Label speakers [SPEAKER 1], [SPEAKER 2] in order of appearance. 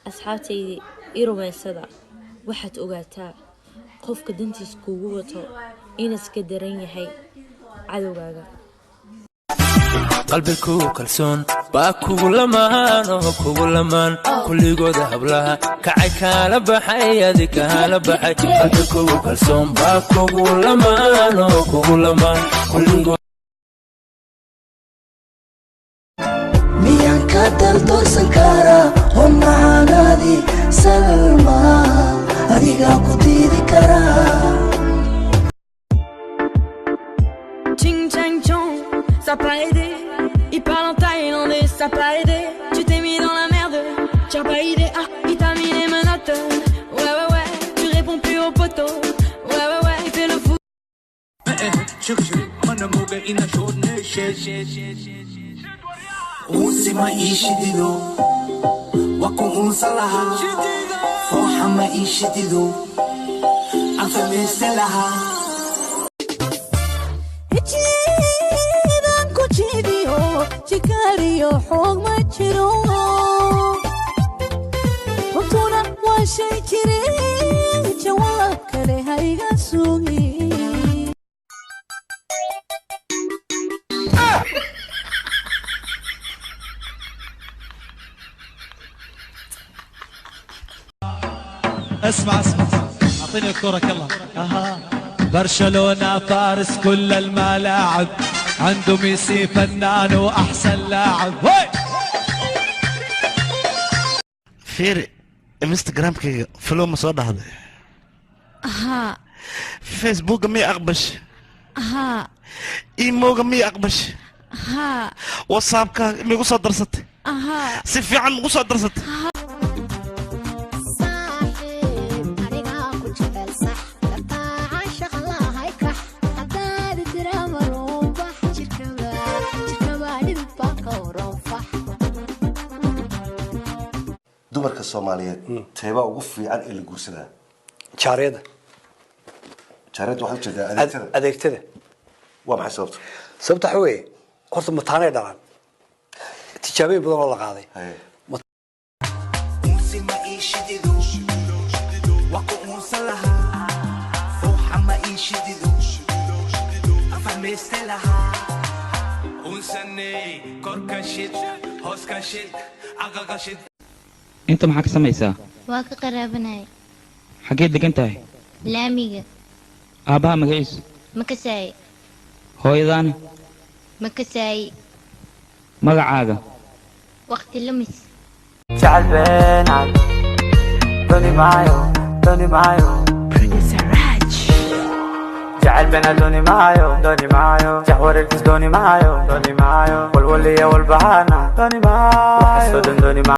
[SPEAKER 1] Asxaabtaydii i rumaysada, waxaad ogaataa qofka dantiis kuugu wato inaska daran yahay cadowgaaga.
[SPEAKER 2] Qalbiku kalsoon baa kugu lamaan oo kugu lamaan. Kulligooda hablaha kacay kaala baxay, adi kaala baxay. Qalbiku kalsoon baa kugu lamaan oo kugu lamaan kulligood.
[SPEAKER 3] Miyaan ka daldoorsan karaa oo macaanaadii Salma adigaa ku diidi karaa?
[SPEAKER 4] Ching chang chong, ça pas aidé. Il parle en thaïlandais, ça pas aidé. Tu t'es mis dans la merde, tu as pas idée. Ah, il t'a mis les menottes. Ouais, tu réponds plus au poteau. Ouais, il fait le fou.
[SPEAKER 5] Unsi ma ii shidido, waa ku unsan lahaa. Fooxa ma ii shidido, aan samaysan lahaa.
[SPEAKER 6] Jiidaan ku jiidiyo jikaariyo xoog ma jiro, runtuna waa shay jire, jawaab kale hayga sugi.
[SPEAKER 7] اسمع اسمع، اعطيني الكرة يلا. اها، برشلونة فارس كل الملاعب، عنده ميسي فنان واحسن لاعب، هوي.
[SPEAKER 8] Fiiri, Instagramkayga follow ma soo dhahday?
[SPEAKER 9] Haa.
[SPEAKER 8] Facebooka miya aqbash?
[SPEAKER 9] Haa.
[SPEAKER 8] Imoga miya aqbash?
[SPEAKER 9] Haa.
[SPEAKER 8] WhatsAppka migu soo darsatay?
[SPEAKER 9] Haa.
[SPEAKER 8] Si fiican magu soo darsatay?
[SPEAKER 10] Anigaa ku jecel sax dartaaca shaqlahay kax haddaad tiraamaruubax jirkaba jirkaba dhidid baa ka waranfax.
[SPEAKER 11] Dumarka Soomaaliyeed teebaa ugu fiican ee la guursadaa?
[SPEAKER 12] Jaariyada.
[SPEAKER 11] Jaariyadda waxaad ujeedaa adeegtada?
[SPEAKER 12] Adeegtada.
[SPEAKER 11] Waa maxay sababta?
[SPEAKER 12] Sababta waxa weeye, horta mataanay dhalaan, tijaabooyin badan oo la qaaday.
[SPEAKER 5] Unsi ma ii shidido, waa ku unsan lahaa. Fooxa ma ii shidido, aan fahmaysan lahaa. Unsaney korka shid, hoos ka shid, aqaqa shid.
[SPEAKER 13] Inta maxaa ka samaysaa?
[SPEAKER 10] Waa ka qaraabanaya.
[SPEAKER 13] Xageed degan tahay?
[SPEAKER 10] Laamiga.
[SPEAKER 13] Aabbaha magaciisu?
[SPEAKER 10] Ma kasaaye.
[SPEAKER 13] Hooyadaana?
[SPEAKER 10] Ma kasaaye.
[SPEAKER 13] Magacaaga?
[SPEAKER 10] Waqti lumis.
[SPEAKER 14] Jecel beenaad dooni maayo, dooni maayo. Jecel beenaad dooni maayo, dooni maayo. Jahwareerkiis dooni maayo, dooni maayo. Walwal iyo walbahaarna dooni maayo, waxaasoo dhan dooni maayo.